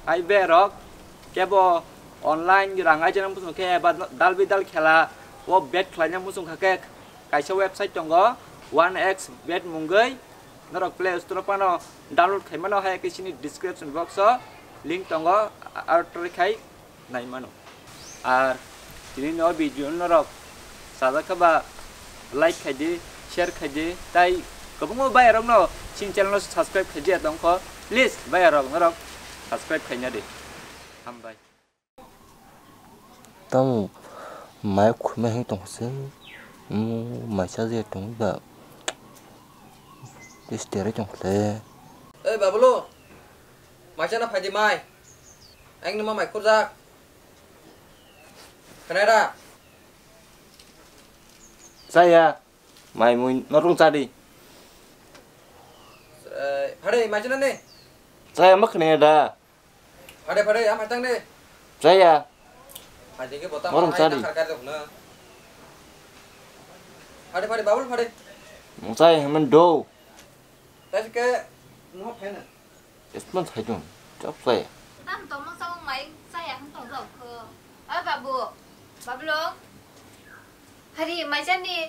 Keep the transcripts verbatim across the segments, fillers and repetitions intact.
Hai berok kebo online rang aijana muchung khe eba dalbi dal khela o bet khlaina muchung kha khe kaisa website tongo one x bet mungwi norok Play Store phano download khai mano hai khe chini description box o link tongo aro try khai nai mano. Ar tini no video norok sajak kha ba like khai di, share khai di, tai kwbangma bayarok no chini channel no subscribe khai di tongkho, please bayarok norok subscribe khai na di. Hambai. Tamo mai khuma hing tong se, maisa je tong ba, tere tong le. Ei Babulu, maisa na phaidi mai, ang nima mai kurjak. Khnai da? Chaya. Mai mui norung chadi. Eh, phade, mai chana ne? Chaya ma khnai da. Phade, phade, am hatang ne? Chaya. Phade ke bota norung chadi. Phade, phade, Babul phade. Chaya haman do. Tasi ke, no phena. Isman saidung, chap saya. Tam tongma chawng mai chaya hwn tong jao kho. Oi babu, Babulung. Hari mai chani.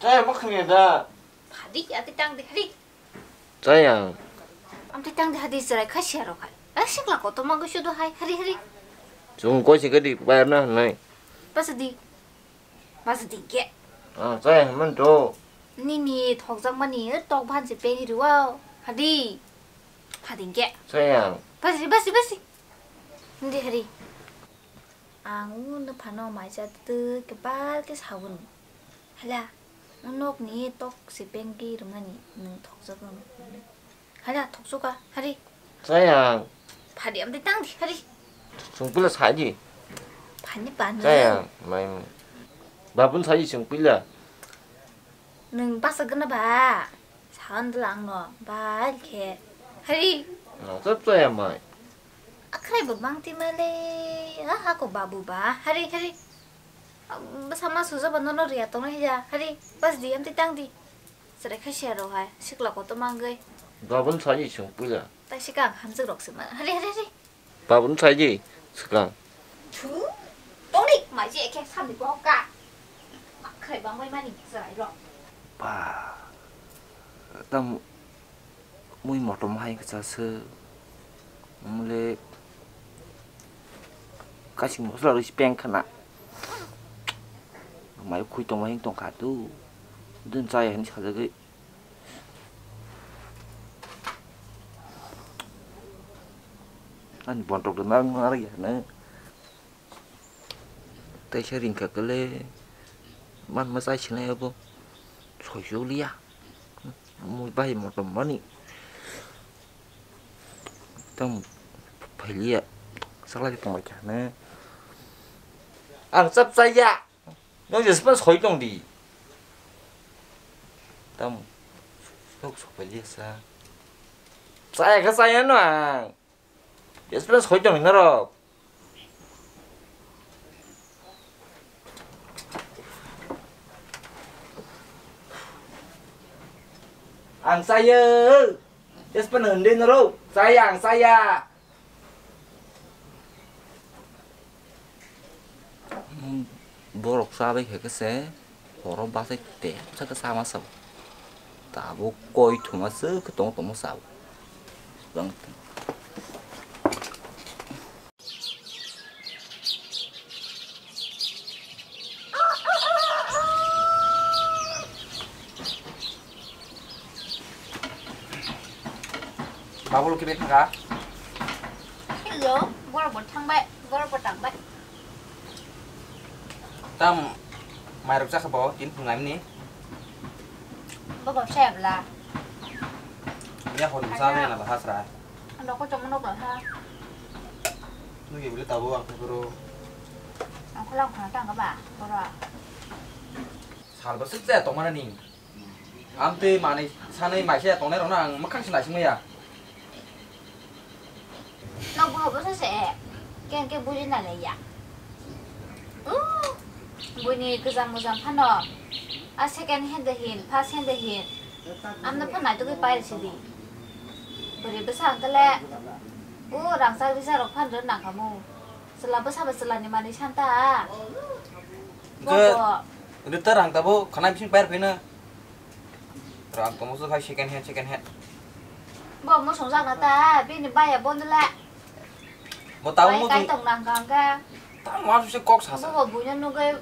Chaya ma khani da. Phadi, ati tang di hari. Chaya. Am ti tang di hadi chwrai kha siya rok hai. Ai sikla koto ma gusu do hai, hari hari. Chung koi si gadi bayar na nai. Pas di. Mas dingke. Ah, chaya hwn to. Nini thokjakmani tok bhansi peni rwao. Hadi. Hadingke. Chaya. Basi, basi, basi. Hindi hari. Ang unu phano maisa tu kebal ke saun. Hala. Unok ni tok si pengki rumani nung thokjak. Hala, thoksuka, hari. Sayang. Phadi, amtwi tang di, hari. Sungpila saji. Phani pano. Sayang, mai. Babun saji sungpila. Nung basa gana ba. Sawan dula angno, ba khe. Hari. Nang sab sayang, mai. Akhrai bo bangti male. Aha ko babu ba, hari, hari. Sama suja ba nono riya tong ya, hari. Pas di, amtwi tang di. Chwrai kha siya rok hai, sikla kotor mangwi. Babun saji sung puila. Tai sikang hamjak rok se ma. Hari, hari, hari. Babun saji sikang. Thu. Tongni maji ekhe samni bohok ka. Makhai bangwi mani chwrai rok. Ba. Tam mui motom hai kcha se. Mule kasing mosla rwi peng khana. Mai khui tongma hing tongkha tu. Dun chaya hin sajagwi. Ani bontok de nang nang ya ne. Tei se ringkha kele. Man ma chai sinai abo. Soi liya. Mui bai motom mani. Tam phailiya. Salai tongbai kha ne. Ang chap chaya. Nung jespan soi tong di. Tam sok sok phailiya sa. Chaya kha chaya no ang. Jespan soi tong di norok. Ang chaya. Jespan hindi norok. Chaya ang chaya. Borok chabai khe khe se horo bachai tepsa khe chama sabo. Tabuk koi thuma se khe tong tongma sabo. Babul kibe thangkha? Hello, borok bo thangbai, borok bo tangbai. Tam mairok chakha bo tin phung laimni. Bobo saya bla. Ya hon sa me na bahasra. Ano ko chomo nok ha. Nung ye bile tabo ang phai boro. Ang kholang khana tang ba, boro. Sal ba sik ja tong mana ni. Amtwi manwi sanwi maisa ya tongnai rokno ang mwkhang se naisingmaya. Nok bo habo sase, keng ke buji na le ya. Buini gajang mujang phano, a second hand de hin, first hand de hin, amno phan naitugwi pairisi di. Bwrwi bwsa hwnkhe le, O rangchak rijak rok phan rw nang kamo. Chwla bwsa bo chwla ni manwi san ta. Hwnkhe Bobo. Rita rang tabo khana bising pair phina. Rang tamo so khai second hand, second hand. Bo mo song jak na ta, bini baya bondole. Bo tamo mo kai tong nang kang ka. Tamo mo se kok sasa. Bo bo buino nugai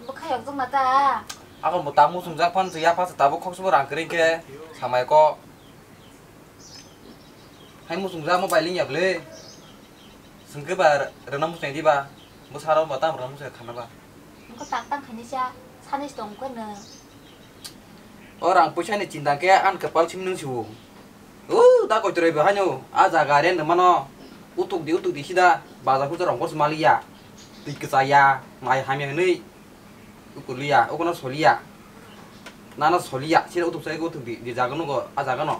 bwkha yok jong na ta. Ako bo tamo song jak phan ya pha tabo kok so rang kring ke samai ko. Hai muchungjak mo bai ling ya bwle. Swngkhe ba rwna muchung di ba. Bo saro ba tam rwna muchung khana ba. Wngkha tak tang khani cha, sani tong khe no. O rang puisa ni chinta khe an kapal sim nung siwo. O da koi trai ba haino. A jaga re no mano. Utuk di utuk di sida. Baja puja rong kos maliya. Twi kwchaya. Mai hamya hwnwi. Ukuliya, ukono soliya. Nano soliya, sini utuk sai utuk di, di jaga nugo, a jaga no.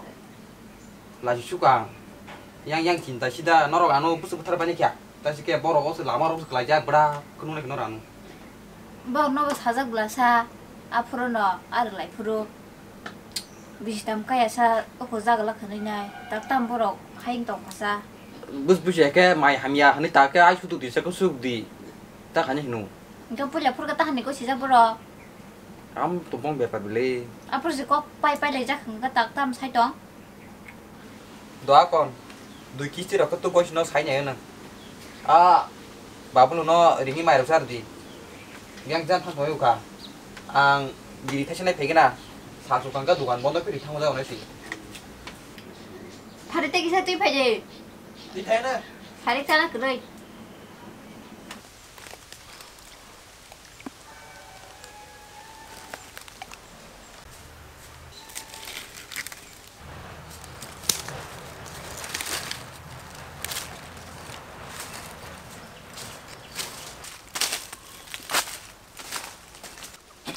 Laji suka. Yang yang cinta sida, norok ano pusu puthar bani kya. Tasi ke borok osu lama rok kelaija bra, kunu ne kunu rano. Borok no sajak belasa, aphuru no, ar lai phuru. Bisi tam kaya sa, uko jagala khwnwi nai, tak tam borok hayung tong kha sa. Bus bus ya ke mai hamya, hani ta ke ai sutuk di, sa kusuk di. Ta khani hinu. Hingke puila phurkhe ta hani ko sijak borok. Am tongmung bepar bile. Aphuru si kok pai pai lai jak hingke tak tam sai tong. Doa kon. Dui kisti rok tu boys no sai nai nang. A, babulu no ringi mai rok sar di. Yang jan thang thoi uka. Ang diri thaisa nai phegena. Sa su kangka dukan bondo phiri thang jao nai si. Phari te kisa tui phai de. Tui thai na. Phari ta na kwrwi.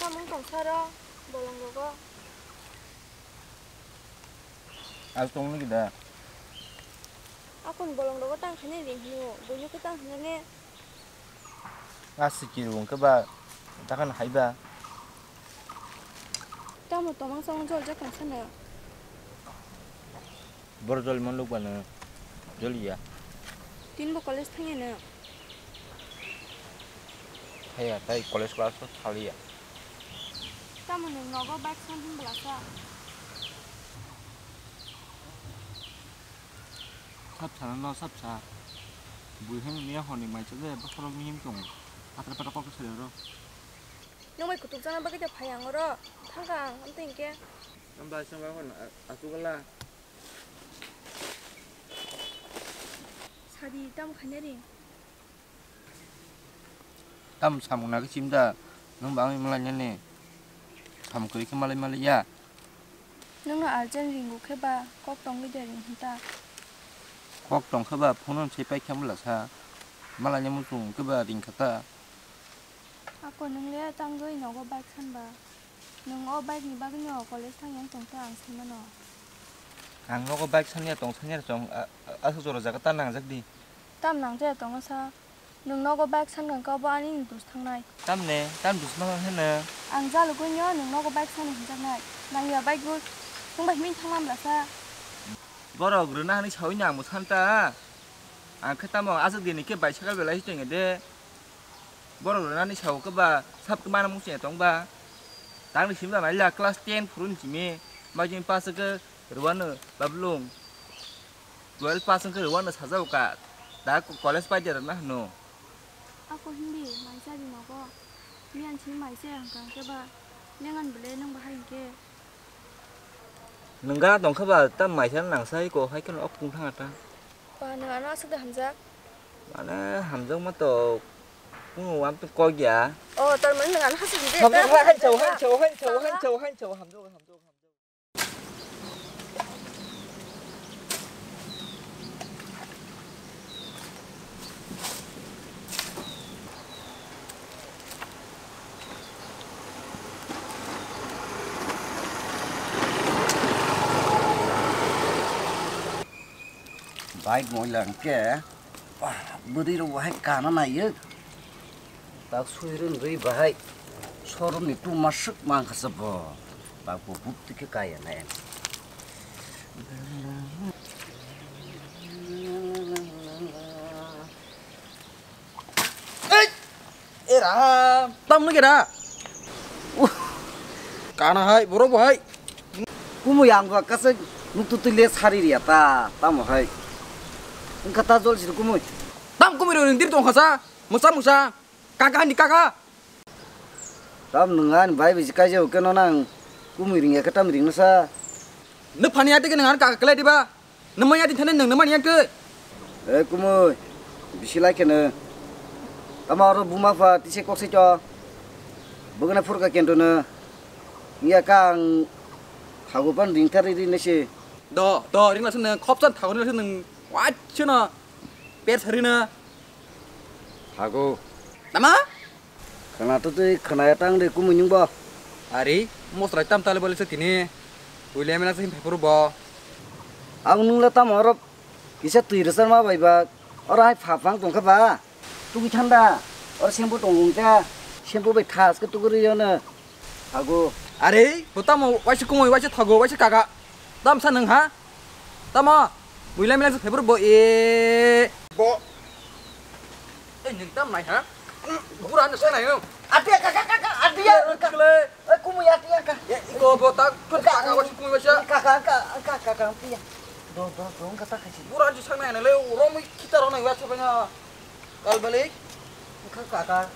Tamung tong saro, bolong rogo. Ang tong nigi da. Akon bolong rogo tang khani ring hino, buino khe tang khani ne. A sikir wngkhe ba, dakan hai ba. Tamo tomang samung jol jak kansana. Bor jol man luk bano, jol ya. Tin bo college thangya na. Haya, tai college class o thaliya. Tamo nwng nogo bike san hwn belasa. Sab sana no sab sa. Bui hwn niya honi mai chajaya bokhorok ni him tongo. Patra patra kok sari oro. Nwng bai kutuk jana bagwi da phai ang oro. Thangka ang amtwi hinkhe. Amba sengba hwn asugala. Sadi tamo khaina ring. Tam samung nagwi chimda, nwng ba wngwi malainani samung kwrwi khe malai malai ya. Nwngno urgent ringo khe ba kok tongwi de ring hwn ta. Kok tong khe ba phone-o se pai khe bwla sa, malaina muchung khe ba ring kha ta. Ako nwng le tangwi nogo bike san ba. Nwng o bike ni bagwino college thangya wng tong ta ang sai mano. Ang nogo bike sanya tong sanya chong, a, a, aswk jora jaga ta nangjak di. Tam nangjaya tongo sa. Nwng nogo bike sankha wngkha, obo ani ni dus thangnai. Tamne, tam dus ma hwnkheno? Ang jalugwino nwng nogo bike sani hwnjaknai. Nangya bike bo, nwng bai himwi thangma bwlasa. Borok rwna hwnwi sawi no ang bo santa. Ang khe tamo aswk dini khe bicycle belai se tongya de. Borok rwnani sao khe ba sab khe mana muchungya tong ba. Tangni simi ba maila class ten phuru ni simi, majini pass khe rwano bablung. Twelve pass khe rwano sajao ka. Da college pai de rwna hwno. Ako hindi maisa di nogo. Miyan simi maisa hwnkha hwnkhe ba nengan bwle nwng bahai hwnkhe. Nwng gana tong khe ba ta maisa nang sai ko hai kheno ok pung thang ta. Ba nwng ano aswk da hamjak. Mane hamjakma to kunu wam to kok ya. Oh, tar mane nwng ano hasik de. Hamjak, ta, han chau, ta, han chau, han chau, ta, han chau, han chau, hamjak, hamjak, hamjak. Bike moila hwnkhe, ah, bwrwi rok bahai kana naiyo. Tak sui rwngrwi bahai showroom ni tuma swk mankha se bo. Bike bo bupti khe kaya nai. Tam, tam nugera. Uh. Kana hai, boro bo hai. Kumui ang ba kasai nuk tu tu le sari ria ta, tamo hai. Engka ta jol si kumui. Tam kumui ro rindir tong khasa, musa musa. Kaka ni kaka. Tam nung ani bai bisi kaijao keno nang kumui ring ya khe tam ring no sa. Nuk phani ya te ke nang kaka kelai diba. Nung manya di thani nung nung manya ke. Eh kumui bisi lai keno. Tamo oro buma pha tise kok se cho. Bogna phurka kento no. Iya kang thago pan ring thari ri nese. Do do ring la sun khop san thago ring la sun wachino. Per sari na. Thago. Tama? Khwna to twi khwnaya tang de kumui nung bo. Ari, mosra tam tale bole se tini. William na se phepuru bo. Ang nung le tam oro kisa twi rwchar ma bai ba. Oro hai pha phang tong kha ba. Tugui thanda. Oro sempo tong wng kha. Sempo bai thas khe tugui rw yo no. Thago. Are, bo tamo waisa kumui, waisa thago, waisa kaka. Tam sa nung ha? Tamo? Muila mila se phepuru bo e. Bo. Eh, nung tam nai ha? Bura no sa nai. Atia kaka kaka atia. Kle. Eh, kumui atia ka. Ya, iko bo ta kun kaka waisa kumui waisa. Kaka kaka kaka kaka atia. Do do do kata kachi. Bura ji sang nai le romui kita ro nai waisa bana. Kal balik. Kha kaka.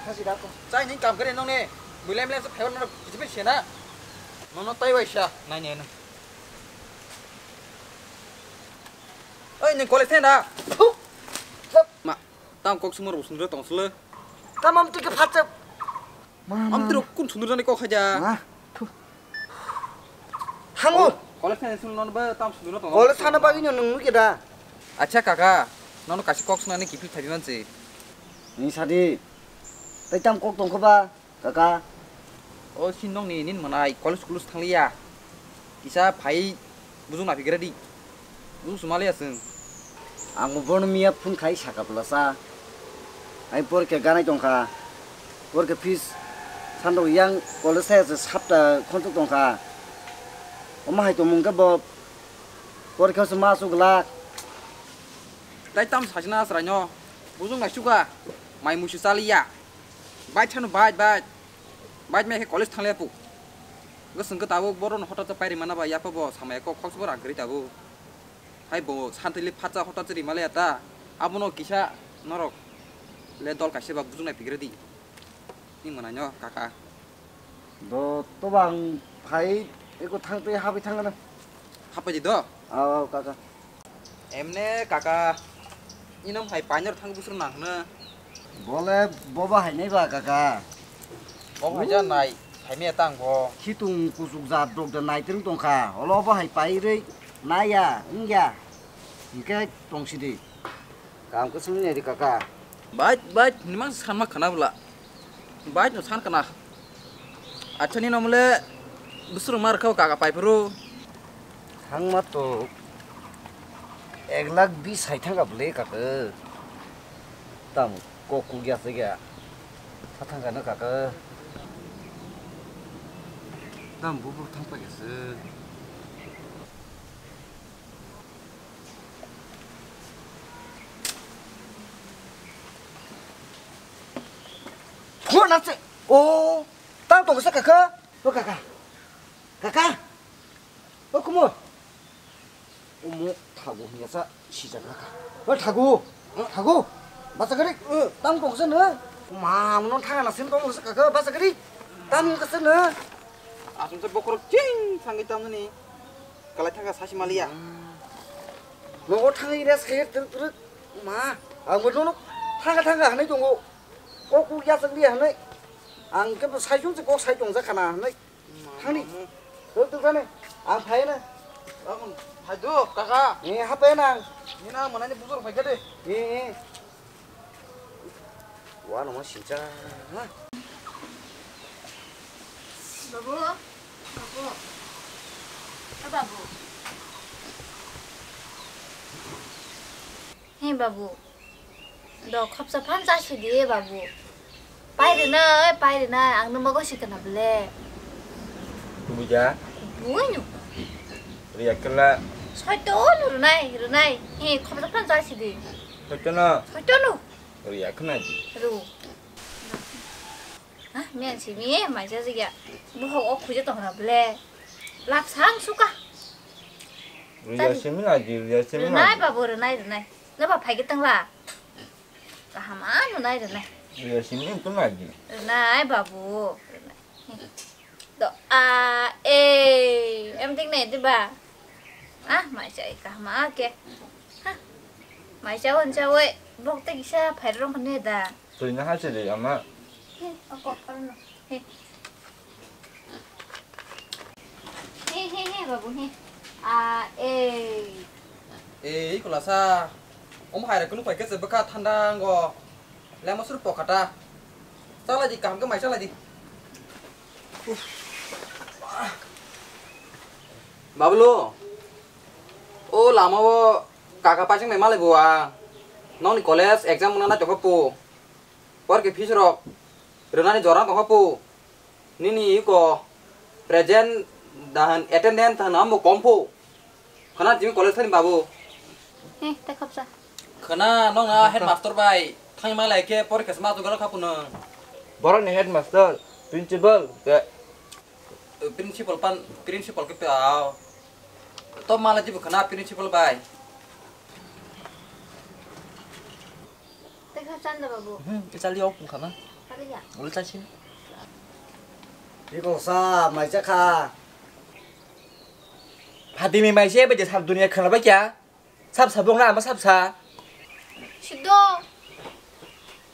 Kha si dako. Chai ning kam kare nong ne. Builai mlai se phaiwan no kichi phi sena. Nono tai waisa nai ne no. Oi ning college thenda. Thu. Ma, tam kok sumor bo sundro tong sele. Tamam tike phatsep. Ma, ma, Amtiro ma. Kun sundur jani kok haja. Ma. Thu. Hango. College thani sun non ba tam sundur tong. College thana bagwi no nung nuke da. Acha kaka, nono kasi kok sunani kiphil thabi mansi. Ni sadi. Tai tam kok tongkho ba, kaka. O sin nong ni nin manai college kulus thangliya. Kisa phai bujung na pigra di. Bujung sumaliya sung. Ang bo bono miya phone khai saka phlasa. Ai porikha ganai tongkha. Porikha fees sandok yang college saya se sapta khonthok tongkha. Omo hai tongmung khe bo porikha se ma asuk glak. Tai tam sajna asrai no. Bujung nai suka. Mai musu chaliya. Bai chano bai bai. Bai mai khe college thangliya pu. Gosung khe tabuk borok no hotok pairi mana ba yapa bo samaya kok khoksa bo rang kwrwi tabuk. Hai bo santili phatsa hota chiri male ta. Abono kisa norok le dol kaisa ba bujung nai pigre di. Ni mwnai no kaka. Do to bang phai eko thang tei habai thang na. Hapai di do? Aw kaka. Emne kaka. Inom hai painor thang busur nang na. Bole boba hai nai ba kaka. Bo hai ja nai, hai me tang bo. Khitung kusuk jat dok da nai teng tong kha. Olo bo hai pai rei nai ya, wng ya. Hingke tong sidi. Kam khe sung nai di kaka. Bait, bait, ni mang san ma khana bwla. Bait no san khana. Acha ni nomle busur mar khao kaka pai phuru. Thangma to ek lakh bis hai thangka bwle kaka. Tam kok kugya se gya. Sa thangka no kaka. Tam bubur thangpa gya se. Phone na se. O, tang tong sa kaka. O kaka. Kaka. O kumo. Omo thago hiya sa sijak kaka. O thago. Thago. Basa gari. Tang tong sa na. Ma, mono thaga na sin tong sa kaka. Basa gari. Tang ka sa na. Asum sa bokrok ching sangi tang ni. Kalai thangkha sachi maliya. Nogo thangwi rest khaye twrwk twrwk. Ma, ang bo nono thangkha thangkha hwnwi tongo. Kok kuk yachak liya hwnwi. Ang khe bo saichung se kok sai tongjak khana hwnwi. Thangni. Twrwk twrwk thani. Ang phai na. Ang phai do kaka. Eh, hapai na ang. Ni na manani bujor phai kha de. Eh, eh. Wano ma sincha. Babu, babu. O babu. He babu. Do khopsa phan cha si di babu. Pai rina, pai rina, ang no mago si kana bele. Buja. Buino. Riya kala. Soito no runai, runai. He khopsa phan cha si di. Soito no. Soito no. Riya khna di. Ru. Ah, miyan simi, mai cha jigya. Bohok o khuja tong na ble. Lap sang suka. Riya Tadi. Simi na di, riya simi na Renai di. Babu, renai, renai. Na ba phai ke tang la. Kaham ano nai renai. Riya simi itu na di. Renai babu. Renai. Do a e. Em ting nai di ba. Ah, mai cha kaham a ke. Ha. Mai cha on cha we. Bok te kisa phai rong ne da. Tui na ha se de ama. He, ako, ano. He. He, he, he, babu, he. A, e. E, iko lasa. Omo hai rok kunu pai kese bwkha thanda ngo. Lema sur pokata. Chala di kaham ke mai chala di. Bablu. O lama o kaka pachang mai malai bua. Nong ni college exam muna na tokho pu. Por ke fees rok rwnani jora tongkha pu. Nini iko present dahan attendance dahan amo kom pu. Khana timi college thani babu. He, ta khapsa. Khana nong na headmaster bai thang ma lai ke por ke sma tu galo khapu nang. Borok ni headmaster, principal, ke Principal pan, principal ke pe ao. To mala jibu khana principal bai. Teka chanda babu. Hmm, ke chali ok khana. Kali ya. Uli chachin. Iko sa mai cha kha. Phatimi mai se baje sab dunia khana ba kya? Sab sabong na ama sab sa. Sido.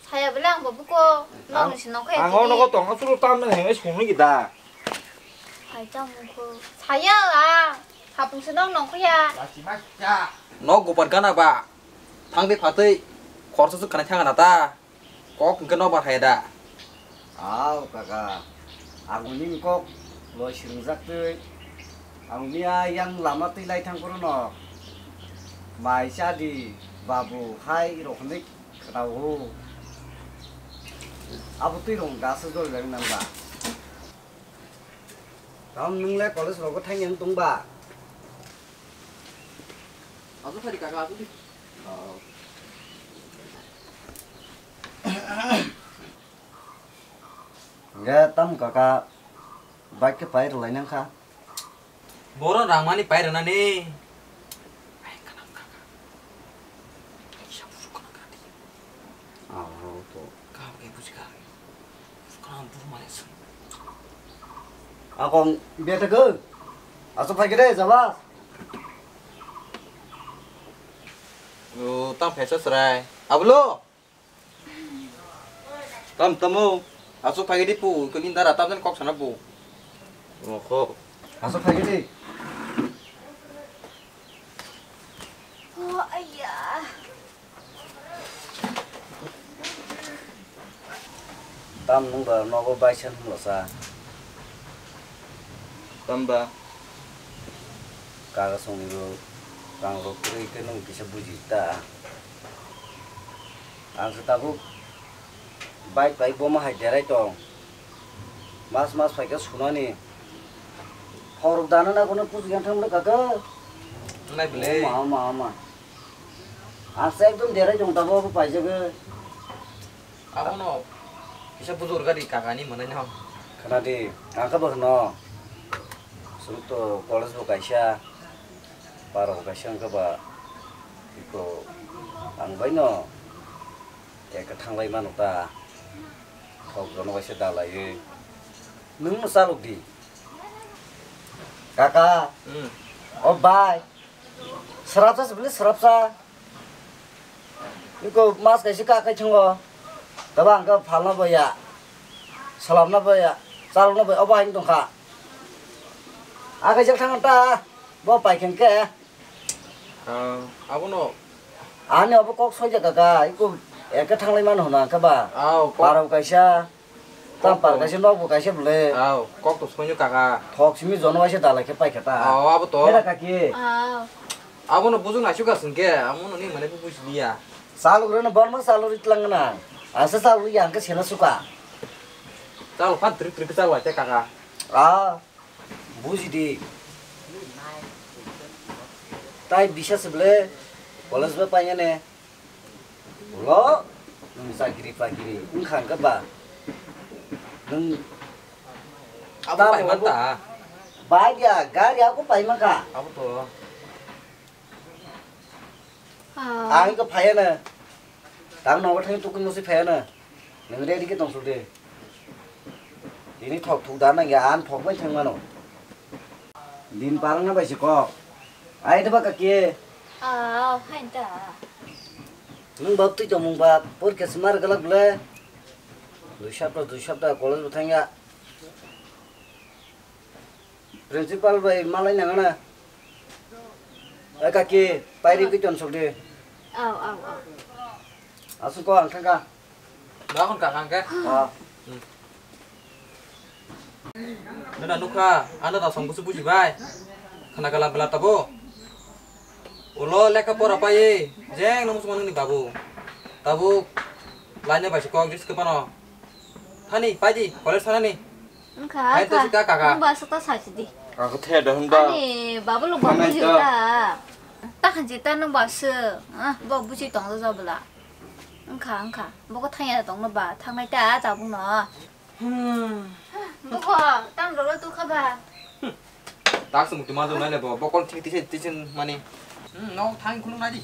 Saya bela ang babu ko. Nong si nong kaya. Ang ono ko tong asuru tam na henge sung ni kita. Hai chang ko. Saya la. Hapung si nong nong kaya. Nok gopar gana ba. Thang de phatui. Khorsa su kana thang na ta. Kok hwnkhe nokbar hai da? Ao kaka, ang nini kok loi swrwngjaktwi, ang miya yang lama twi lai thang phuru no mai cha di babu hai rok hwnwi khna o. Abo twi rong da se jori lai nang ba? Tamo nwng le college rogo thang yang tong ba? Asuk phai di kaka, asuk di. Oh. Hingke tam kaka bike khe pai rwlai nang kha. Boro rangmani pai rwnani. Ai, kanam kaka. Ai, sa busu kanam kaka. Oh, to. Kaham khe buji kha. Busu kanam busu mane sung. Akong bete ke. Asuk phai khe de, jaba. O, tang phaisa chwrai. Abulo. Tam tamo. Asuk phai di pu, ko ni dara tam jan kok sana pu. O, kho. Asuk phai di. Oh, ayah. Tam nung ba nogo bai san hwnla sa. Tam ba? Kaga songni rok, rang rok kwrwi khe nung kisa buji ta. Ang se tabuk bike bai bomo hai derai tong. Mas mas phaikhe sunani. Horok dana na kono pusu yang thang kaka. Nai bwle. Oma, oma, oma. Ang se ekdom derai tong tabuk paijagwi. Abono kisa bujur gari kakani mwnai no. Khana di, ang khe bo hwno. Sumuk to college bo kaisa, paro bo kaisa wngkha ba. Iko ang bai no eka thanglai mano ta. Thok jono kaisa dalaiwi. Nwng no chalok di. Kaka. Hmm. O bai. Srapsa se bwle srapsa. Iko mas kaisa ka kai thango. Taba ang ka phalna bo ya. Salamna bo ya. Chalokna bo ya. Obo haino tongkha. A kaisa thang ta. Bo pai khen ke. Ah, abono. Ani obo kok soija kaka. Iko eke thanglai mano hwna khe ba. Ah, kok. Parau kaisa. Tam par kaisa nok bo kaisa bwle. Aw, kok to swngo kaka. Thok simi jono waisa dalai khe paikha ta. Aw, abo to. Hera kaki. Aw. Abono bujung naisuk ka sengke, amono ni mane bo bujiliya. Saluk reno borma saluk ritlang na. Asa saluk yang ke sena suka. Chalo pan trik trik chalo acha kaka. Ah. Buji di. Tai bisa seble. College ba paiyane. Ulo, nung chakiri pakiri wngkha hwnkhe ba? Nwng abo tamo paimanta. Bai dia, gari abo paimaka. Abo to. Ah. Ang ko phayana. Tang nogo thang tukun musi phayana. Nwng ready khe tong sudi. Ini thok thuk da nang ya, an thok bai thang mano. Din parang na bai si kok. Ai da ba kaki. Ah, hai da. Nwng bab twi tongmung ba, por khe smar galak le. Dui sapta, dui sapta college bo thangya. Principal bai malai nangana. Ai kaki, pairi twi tong sok di. Au, au, au. Asuk ko ang thangka. Ba kon ka hangke? Ah. Nana nukha, ano da song busu buji bai. Khana kala bela tabo. Ulo lekha pora pai, jeng nang musu manung ni babu. Tabo, lainnya bai si kok jis kepano. Thani, pai di, college thana ni. Wngkha, hai to wngkha. Sika kaka. Nwng ba aswk ta sai sidi. Ako the da hwnba. Ani babu lo ba buji ta. Ta khan jeta nwng ba aswk. Ah, ba buji tong da jabla. Wngkha, wngkha. Boko thangya tong no ba, thangnai ta tabuk no. Hmm. Boko, tam rolo tu kha ba. Tak se mukti ma jong nai le bo, bokol thik tisen, tisen mani. Hmm, no, thang khulung nai di.